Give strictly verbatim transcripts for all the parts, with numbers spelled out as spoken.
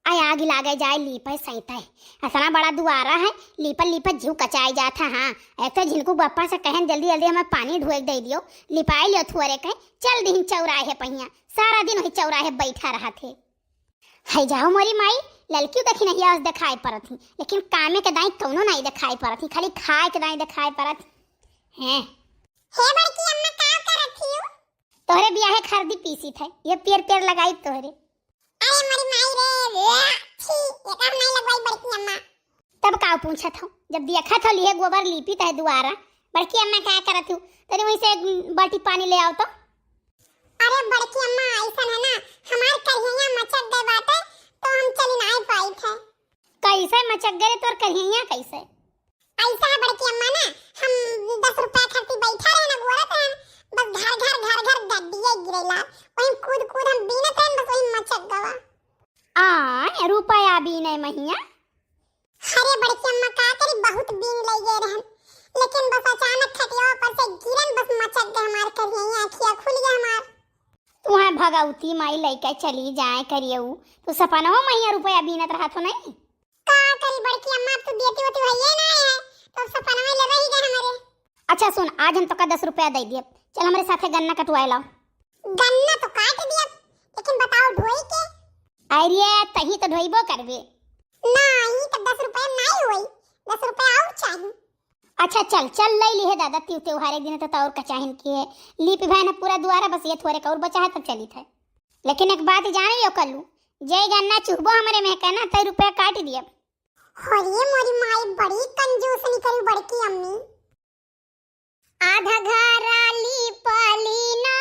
आय, आगि लागे जाए लीपे सैते। अतना बड़ा दुआरा है, लीपत लीपत जिउ कचाइ जात है। हाँ, एक तो झिनकू बप्पा से कहेन, "जल्दी जल्दी हमें पानी ढोए दइ दियो, लिपाइ लियो थोरे कहे।" चल दिहिन चौराहे पहिया, सारा दिन वही चौराहे बैठा रहत है। है जाओ मोरी माई, ललकियो दखिनहिया ओस देखाइ परत ही, लेकिन कामे के दाई कउनो नाहीं देखाइ परत ही, खाली खाए के दाई देखाइ परत ही। हैं? हे बड़की अम्मा, का करत हियो? तोहरे बियाहे क हरदी पीसित है, ये पेर पेर लगाई तोहरे। अरे मोरी माई रे, छी, एका हम नाहीं लगवाई बड़की अम्मा। तब का पूछत हौ, जब देखत हौ लिहे गोबर लीपित है दुआरा, बड़की अम्मा का करत हौ, तनी वहीं से एक बाल्टी पानी ले आओ तो। अरे बड़की अम्मा, अइसन है ना, हमार करिहइया मचक गए बाटे, तो हम चली नाहीं पाइत है। कइसे मचक गए तोर करिहइया, कइसे? अइसा है बड़की अम्मा ना, हम दस रुपया खातिर बैठा रहे ना, गोरत रहे, बस घर घर घर घर गड्डिया गिरेला, वहीं कूद कूद हम बीनत रहे, बस वहीं मचक गवा। आ, रुपया बीने महिया? अरे बड़की अम्मा, का करी, बहुत बीन ले गए रहन, लेकिन बस अचानक खटिया पर से गिरन, बस मचक गए हमार करिहइया, अखिया खुल गए हमार। तुहैं भगवती माई लइके चली जाए करियऊ, तू सपनवा महिया रुपया बीनत रहत हो नहीं? का करी बड़की अम्मा, अब तो देती होती भइये ना है, तो अब सपनवा ले रही गए हमारे। अच्छा सुन, आज हम तोका दस रुपया दइ दियब, चल हमरे साथे गन्ना कटवाए लाओ। गन्ना तो काट दियब, लेकिन बताओ ढोई के? अरे तही तो ढोइबो करबे। नहीं, तो दस रुपया नहीं होई, दस रुपया और चाहिए। अच्छा चल, चल लइ लिहे दादा, तिउ त्योहार एक दिन तो, तो और का चाहिन की है। लीप भाई ना पूरा दुआरा, बस ये थोरे का और बचा है तब चलित है। लेकिन एक बात जान लियो कल्लू, जे गन्ना चुहबो हमरे में कहना, तय रुपया काट दियब। अरे मोरी माई, बड़ी कंजूस निकली बड़की अम्मी। आधा घरा लीपली ना,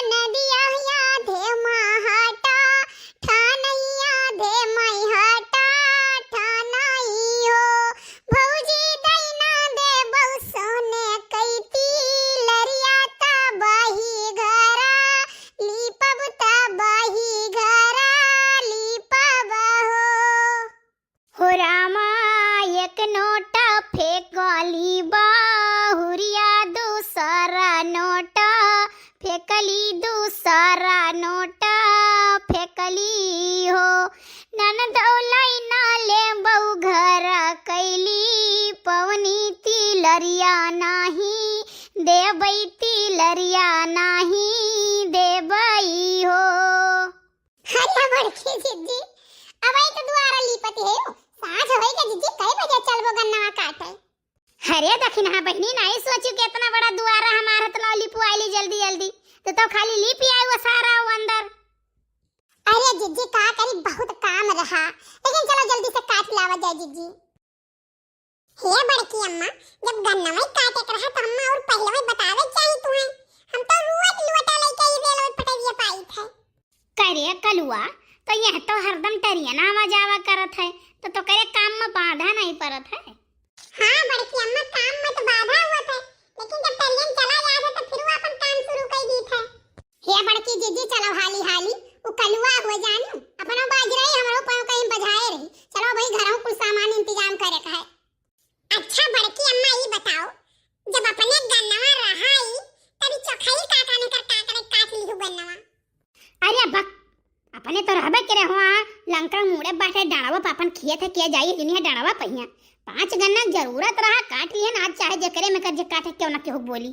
नदिया आधे महटा, ठानैया आधे महटा, ठानई हो। भौजी दैना देबौ सोने कैती, लरिया तबही घरा, लीपब तबही घरा, लीपब हो। हो रामा, एक नोटा फेंकली बहुरिया, दूसरा नोटा फेंकली, दूसरा नोटा फेंकली हो। ननदौ लइना लेबौ घर कैली, पवनी तिलरिया नाही देबै, तिलरिया नाही देबै हो। अरे बड़की जिज्जी, अबही तो दुआरा लीपत है हो। साँझ होई के जिज्जी, कई बजे चलबो गन्नवा काटे? अरे दखिनहा बहिनी, नाहीं सोचू कि इतना बड़ा दुआरा हमार हतलौ लिपवाइली जल्दी जल्दी, तो, तो खाली लीपी आई वो सारा वो अंदर। अरे जिज्जी का करी, बहुत काम रहा, लेकिन चलो जल्दी से काट लावा जाए जिज्जी। हे बड़की अम्मा, जब गन्नवई काटे के रहा त अम्मा और पहले बतावे के चाही तुहें। हम तो रुअत लुअटा लइके ई रेलवे पटरिया पाइत है। करे कलुआ, तो यह तो हरदम टरिया ना आवा जावा करत है, तो तोकरे काम में बाधा नहीं परत है। हाँ बड़की अम्मा, काम में तो बाधा हुआ था, लेकिन जब टरियन चला जात है तो फिर वो अपन काम शुरू कर दीत है। हे बड़की जिज्जी, चलो हाली हाली, उ कलुआ हो जानू, अपनो बाज रही, हमरो पाँव कहीं बजाए रही। चलो भाई, घरों कुल सामान इंतजाम करे का है। अच्छा बड़की अम्मा, ई बताओ, जब अपने गन्नवा रहाई, तभी चोखई काका ने कर का करे, काट लिहु गन्नवा। अरे बक, अपने तो रहबे करे हुआ, लंका मुड़े बाटे डाँड़वा पे अपन खेत है, किया जाई जिन्हें डाँड़वा पहिया। पाँच गन्ना जरूरत रहा, काट लिहन, आज चाहे जेकरे में कर जे काटे, क्यों ना केहू बोली।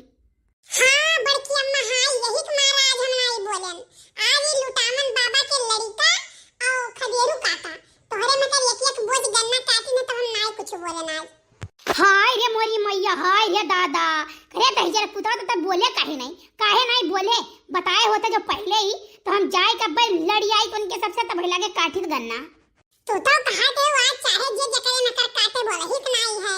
हाँ बड़की अम्मा, हाँ, यही के मारे आज हम नाई बोलेन। आज ई लुटावन बाबा के लड़िका और खदेरू काका, तोहरे में कर एक एक बोझ गन्ना काटी न, तो हम नाई कुछ बोलेन आज। हाय रे मोरी मैया, हाय रे दादा। अरे दहिजर पुतवा तो तब बोले काहे नहीं, काहे नहीं बोले? बताए होते जो पहले ही, तो हम जाए के अब्बे लड़ी आई तो उनके सबसे तब लगे काटित गन्ना। तू तो कहा दे आज चाहे जे जकरे नकर काटे बोलही के नाई है।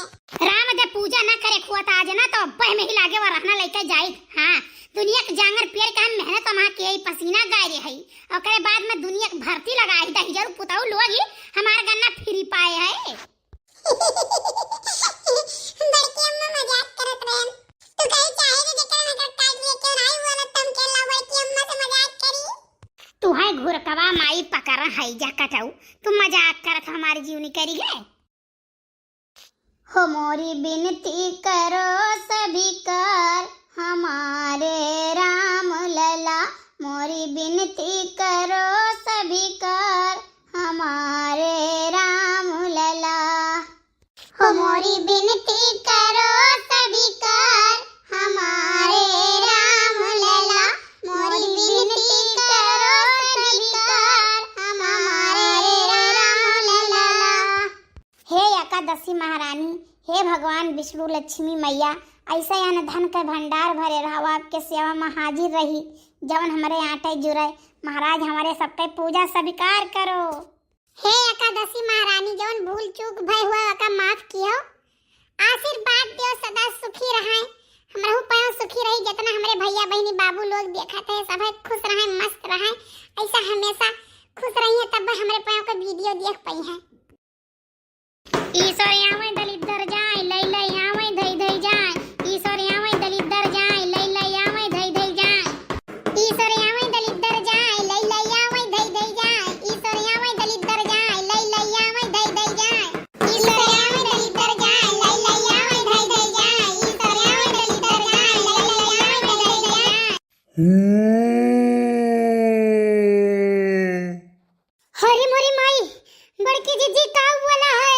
राम दे पूजा ना करे खुआ त आज ना तो अब्बे में ही लागे वा रहना लइके जाई। हाँ, दुनिया के जांगर पेड़ के हम मेहनत कमा के ई पसीना गाय रे हई। ओकरे बाद में दुनिया के भर्ती लगाई दहिजरू पुताऊ लोग ही हमार गन्ना फ्री पाए है। बड़की अम्मा मजाक करत रहन। तू कहीं चाहे जे जकरे नकर काट लिए क्यों नाई बोलत तुम के ला बड़की अम्मा से मजाक करी। तू है घुरकवा माई पकड़ है जा कटऊ, तू मजाक करत हमारी जीवनी करी है। हो मोरी बिनती करो सभी कर हमारे राम लला, मोरी बिनती करो सभी कर हमारे एकादशी महारानी, हे भगवान विष्णु लक्ष्मी मैया, ऐसे अन्न धन के भंडार भरे रहो, आपके सेवा में हाजिर रही, जवन हमरे आटे जुरे। महाराज, हमरे सबके पूजा स्वीकार करो। हे एकादशी महारानी, जवन भूल चूक भय हुआ, ओका माफ कियो। आशीर्वाद दियो, सदा सुखी रहे। हमरहू पयो सुखी रही, जितना हमरे भैया बहिनी बाबू लोग देखत है, सभे खुश रहे, मस्त रहे। ऐसा हमेशा खुश रही है, तब हमरे पयो के वीडियो देख पाई है। ईश्वर आवे दलिद्दर जाए, लई लई आवे धई धई जाए। ईश्वर आवे दलिद्दर जाए, लई लई आवे धई धई जाए। ईश्वर आवे दलिद्दर जाए, लई लई आवे धई धई जाए। ईश्वर आवे दलिद्दर जाए, लई लई आवे धई धई जाए। ईश्वर आवे दलिद्दर जाए, लई लई आवे धई धई जाए। ईश्वर आवे दलिद्दर जाए, लई लई आवे धई धई जाए। हरी मोरी माई, बड़की जिज्जी का वाला है?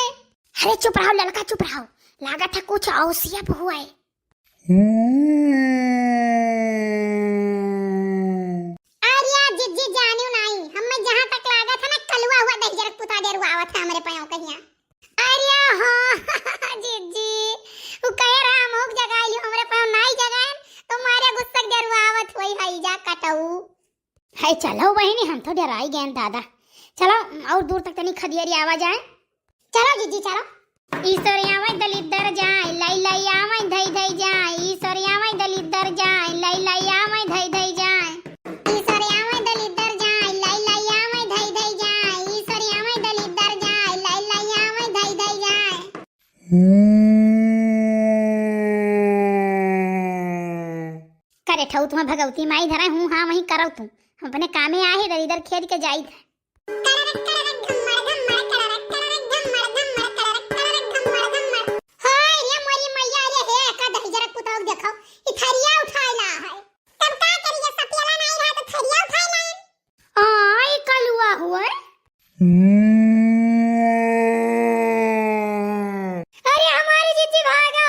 अरे चुप रहो ललका, चुप रहो, लागत है कुछ औसियप हुआ है। अरे यार जिज्जी जानियो नाई, हमें जहाँ तक लागत है ना, कलुआ हुआ दहिजरक पुता डेरुआवत है हमरे पयो कहिया। अरे हाँ जिज्जी, उ कहे रहा हम ओक जगाई लियो, हमरे पयो नाई जगाएन, तो मारे गुस्सा डेरुआवत होई है जा कटऊ। है चलो बहिनी, हम तो डेराई गएन दादा। चलो और दूर तक तनी खदियरी आवा जाए। चलो जिज्जी चलो। ईश्वर आवे दलिद्दर जाए, लई लई आवे धई धई जाए। ईश्वर आवे दलिद्दर जाए, लई लई आवे धई धई जाए। ईश्वर आवे दलिद्दर जाए, लई लई आवे धई धई जाए। ईश्वर आवे दलिद्दर जाए, लई लई आवे धई धई जाए। करे ठऊ तुम्हें भगवती माई धरा हूँ, हाँ वहीं करव तू। हम अपने कामे आहे, दलिद्दर खेद के जाई थे। हाय रे मोरी मैया रे, हे का दहिजरक पुतोह देखो, ई थरिया उठाए ला है। तब का करिए, सपेला नहीं रहा तो थरिया उठाए ला। आ, ई कलुआ हुआ है। अरे हमारी जिज्जी भागो,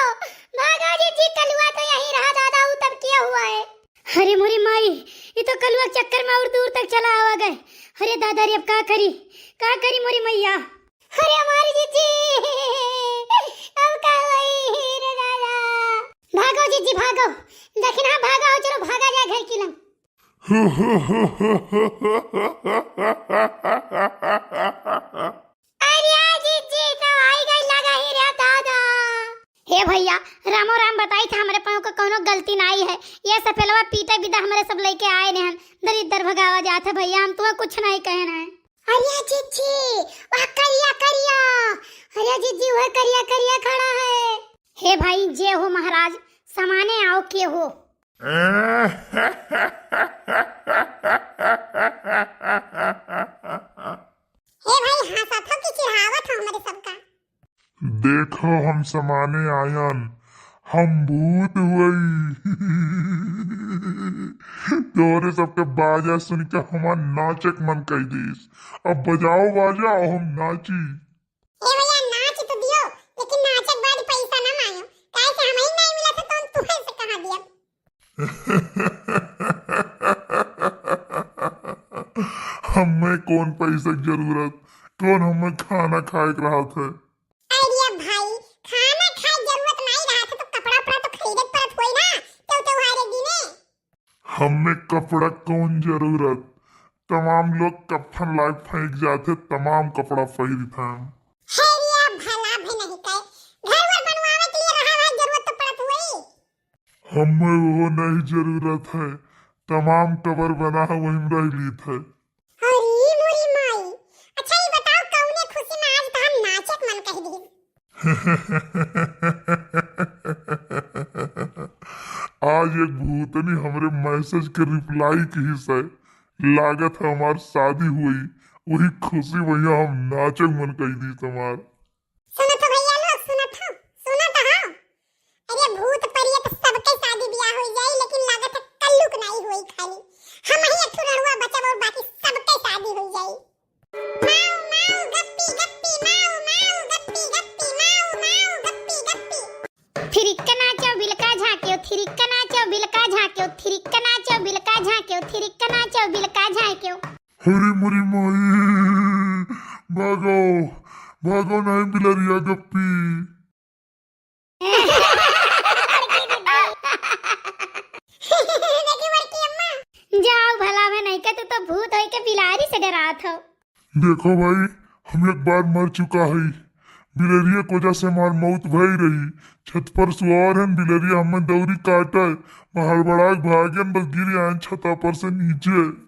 भागो जिज्जी, कलुआ तो यहीं रहा दादा, ऊ तब किया हुआ है। अरे मोरी माई, ये तो कलुआ के चक्कर में और दूर तक चला आवा गए। अरे दादा रे, अब का करी, का करी मोरी मैया। अरे हमारी जिज्जी, अब का होई रे दादा। भागो जिज्जी भागो, दखिना भागो, चलो भागा जाए घर की लंग। अरे जिज्जी तो आई गई लगा ही रे दादा। हे भैया, रामो राम बताई था, हमरे पयो का कौनो गलती नाई है। ये सपेलवा पीटे बिदा हमरे सब लेके आए ने हन। दलिद्दर भगावा जात है भैया, हम तुम्हें कुछ नहीं कहे ना है। अरे जिज्जी, वह करिया करिया। अरे जिज्जी, वह करिया करिया खड़ा है। हे भाई, जे हो महाराज, समाने आओ के हो। हे भाई, हंसत हो कि चिढ़ावत हो हमरे सबका? देखो, हम समाने आयन, हम भूत हुई। तोरे सबके बाजा सुन के हमार नाचक मन कई दीस। अब बजाओ बाजा, हम नाची। ए भैया, नाच तो दियो, लेकिन नाचक बाद पैसा ना मांगो, काहे कि हमही नहीं मिला था तो हम तुहे से कहाँ दिया। हमें कौन पैसा की जरूरत, कौन हमें खाना खाए के रहा था। अरे भाई, खाना खाए जरूरत नहीं रहा था तो कपड़ा उपड़ा तो खरीदे के पड़त होई ना, तो त्योहारे दिने। हमें कपड़ा कौन जरूरत, तमाम लोग कफन लाग फेंक जाते, तमाम कपड़ा पहिरी था। हे रिया भला भी नहीं कहे, घर वर बनवावे के लिए रहा है, जरूरत तो पड़त हुई। हमें वो नहीं जरूरत है, तमाम कबर बना है, वही में रह ली थे। अरे मोरी माई, अच्छा ये बताओ कौने खुशी में आज तो हम नाचे के मन कह दी। आज एक भूतनी हमरे मैसेज के रिप्लाई की है, लागत है हमार शादी हुई, वही खुशी में हम नाचक मन कह दी हमार। सुनत हो भैया लोग, सुनत हो, सुनत हो। अरे भूत परियत सबके शादी बियाह हो जाई, लेकिन लागत है कल्लू के नाई होई खाली। हम ही एक ठो रड़ुआ बचब और बाकी सबके शादी हो जाई। माऊ, माऊ, गप्पी, गप्पी, माऊ, माऊ, गप्पी, गप्पी, माऊ, माऊ, गप्पी, गप्पी। थिरिक नाचो, बिलका झांक्यो, थिरिक नाचो, बिलका झांक्यो, थिरिक नाचो, बिलका झांक्यो, थिरिक नाचो, बिलका झांक्यो। हरी मुरी माई, भागो, भागो नहीं बिलरिया गप्पी। जाओ भला, मैं नहीं के तू तो भूत होई के बिलारी से डरात हो। देखो भाई, हम एक बार मर चुका है, बिलरिया के वजह से हमार मौत भई रही। छत पर सुआर है, बिलरिया हमें दौरी काटे, मैं हड़बड़ा के भागेन, बस गिर आयन छता पर से नीचे।